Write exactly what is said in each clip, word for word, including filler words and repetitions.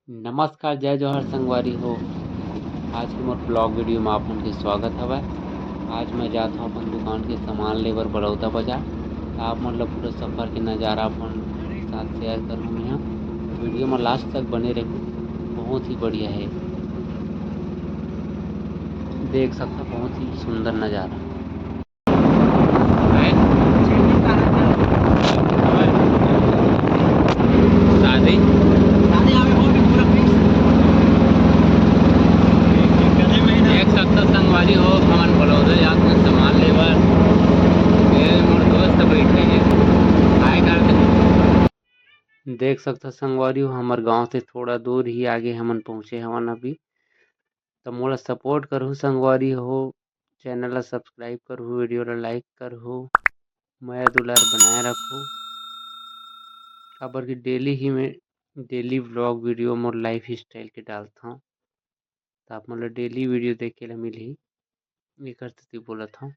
नमस्कार, जय जोहार संगवारी हो। आज के मोर vlog video में आप मन के स्वागत हवय। आज मैं जात हव अपन दुकान के सामान ले बर बलौदा बाजार। त आप मन ल पूरा सफर के नजारा अपन साथ share करहूँ मैं ह। Video में last तक बने रहू, बहुत ही बढ़िया हे। देख सकथव, बहुत ही सुंदर नजारा। शादी। देख सकथव संगवारी हो, हमन बलौदा जात हन सामान ले बर। ए मोर दोस्त बइठे हे, काय करथे? देख सकथव संगवारी हो, हमर गांव से थोड़ा दूर ही आगे हमन पहुंचे हवन अभी। त मोला support करहू संगवारी हो, channel ला subscribe करहू, video ला like करहू, मया दुलार बनाए रखहू। काबर कि daily ही मैं daily vlog video मोर lifestyle के डालथव, त आप मन ला daily video देखे ला मिलही, एकर सेती बोलत हव।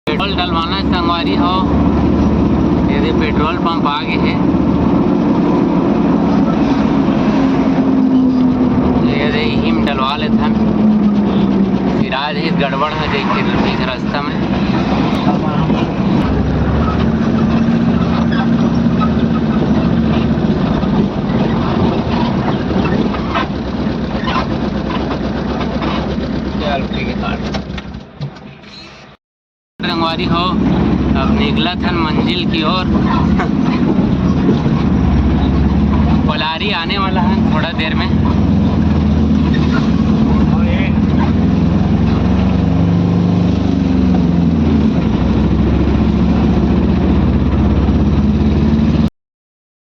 पेट्रोल डलवाना हे संगवारी हो, ये दे पेट्रोल पंप आ गे हे। ये दे इही में डलवा लेथन, फिर आज ही गड़बड़ हो जाए फिर बीच रास्ता में। चल ठीक है, काट। संगवारी हो, अब निकलत हन मंजिल की ओर। पलारी आने वाला है थोड़ा देर में।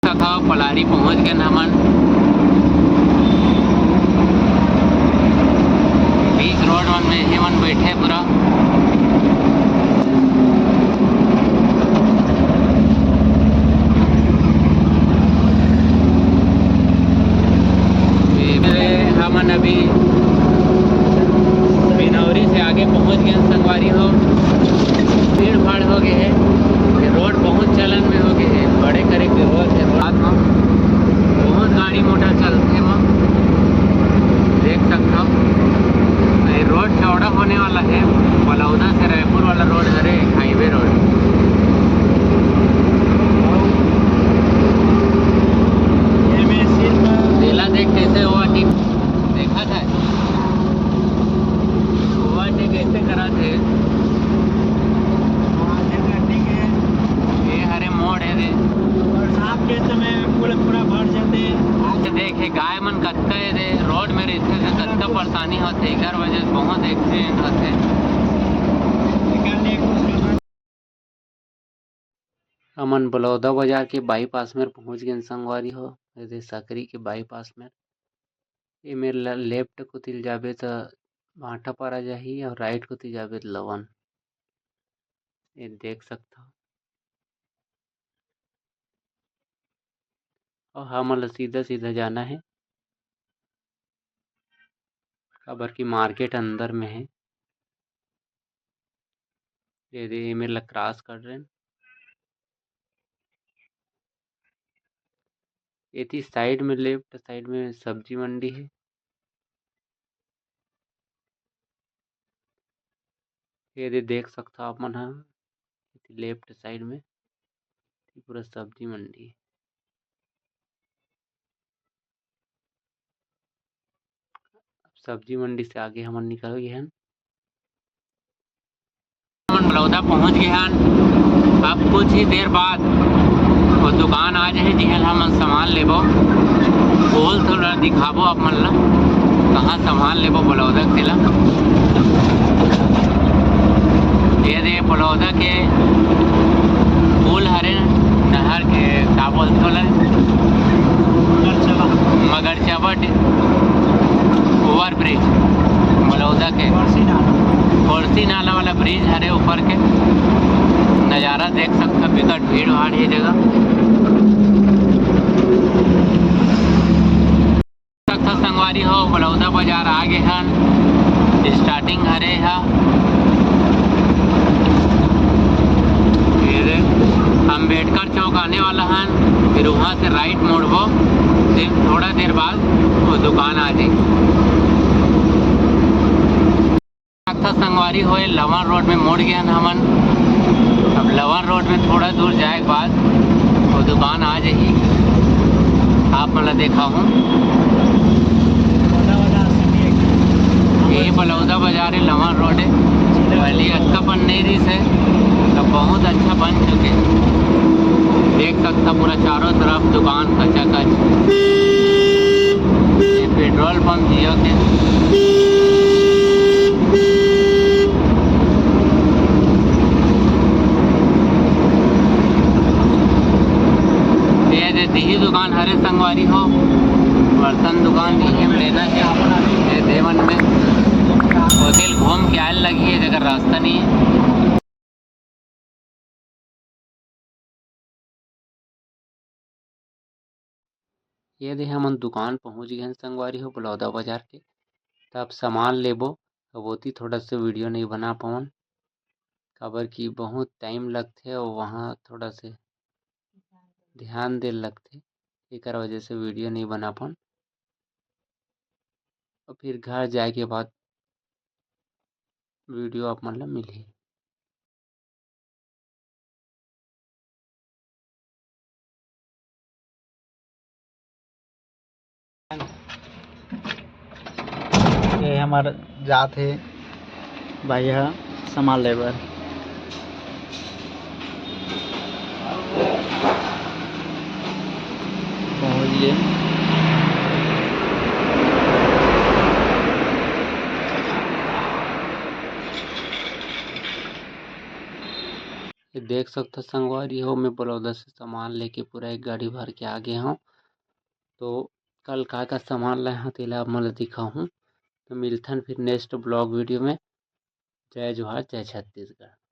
तथा पलारी पहुंच गए हमन। बीच रोड मन में ही मन बैठे पूरा। हमन अभी बिनौरी से आगे पहुंच गए संगवारी हो। भीड़ भाड़ हो गए है, ये रोड बहुत चलन में हो गए है, बड़े करे के रोड है। रात में बहुत गाड़ी मोटर चलते हैं, देख सकता हूँ। ये रोड चौड़ा होने वाला है, बलौदा से रायपुर वाला रोड हरे, हाईवे रोड। तेला देख कैसे हुआ कि देखा था। ओवरटेक ऐसे करा थे। ये हरे मोड़ है रे। और शाम के समय पूरा, पूरा भर जाते हैं। आज देखे गाय मन कतका है रे, रोड में रहते थे, कतका परेशानी होते, एकर वजह से बहुत एक्सीडेंट होते। हमन बलौदा बाजार के बाईपास मेर पहुंच गेन संगवारी हो, एदे सकरी के बाईपास मेर। ए मेर ल-, लेफ्ट कोति ल जाबे त भाटापारा जाही अउ राइट कोति जाबे त लवन। ए देख सकथव। अउ हमन ल सीधा-सीधा जाना हे, काबर कि मार्केट अंदर में हे। ये दे, ये मेर ला क्रॉस कर रहे हैं। एती साइड में, लेफ्ट साइड में सब्जी मंडी हे। ये दे देख सकथव आप मन ह, लेफ्ट साइड में पूरा सब्जी मंडी। सब्जी मंडी से आगे हमन निकल गे हन। हमन बलौदा पहुंच गे हन। अब कुछ ही देर बाद वो दुकान आ जाही, जिहां हमन सामान लेबो। बोल थोड़ा दिखाबो आप मन ला, कहां सामान लेबो बलौदा के तेला। ये दे बलौदा के पुल हरे, नहर के का बोलथे ओला? मगरचबा। मगरचबा ओवर ब्रिज बलौदा के। खोरसी नाला। खोरसी नाला वाला ब्रिज हरे ऊपर के। नजारा देख सकथव, बिकट भीड़ भाड़ ये जगह। सकथव संगवारी हो, बलौदा बाजार आ गे हन। स्टार्टिंग हरे हा। ये दे, अम्बेडकर चौक आने वाला हन, फिर वहाँ से राइट मोड़बो, फिर थोड़ा देर बाद वो दुकान आ जाही। अच्छा संगवारी हो, लवन रोड में मुड़ गेन हमन। अब लवन रोड में थोड़ा दूर जाए के बाद वो दुकान आ जाही, आप मन ला देखाहूँ। ये बलौदा बाजार है, लवन रोड है। पहले अतका बन नहीं रहिस हे, अब बहुत अच्छा बन चुके। देख सकता पूरा चारों तरफ दुकान कचाकच। ये पेट्रोल पंप जियो के। ये दे दिही दुकान हरे संगवारी हो, बर्तन दुकान इही में लेना हे। ये देवन में होटल घूम के आए लगी है, जगह रास्ता नहीं है। ये दे हमन दुकान पहुँच गए हन संगवारी हो, बलौदा बाजार के। त अब सामान लेबो, अब ओती थोड़ा सा वीडियो नहीं बना पावन, काबर कि बहुत टाइम लगथे और वहाँ थोड़ा से ध्यान दे लगथे, एकर वजह से वीडियो नहीं बना पावन। और फिर घर जाए के बाद वीडियो आप मन ला मिलही। ये हमर जात हे भाई ह सामान ले बर। पहुँच गे। ये देख सकथो संगवारी हो, मैं बलौदा से सामान लेके पूरा एक गाड़ी भर के आ गए हूँ। तो कल का का सामान लाए हूँ, तेला आप मन ल दिखाहूँ। तो मिलथन फिर नेक्स्ट ब्लॉग वीडियो में। जय जोहार, जय छत्तीसगढ़।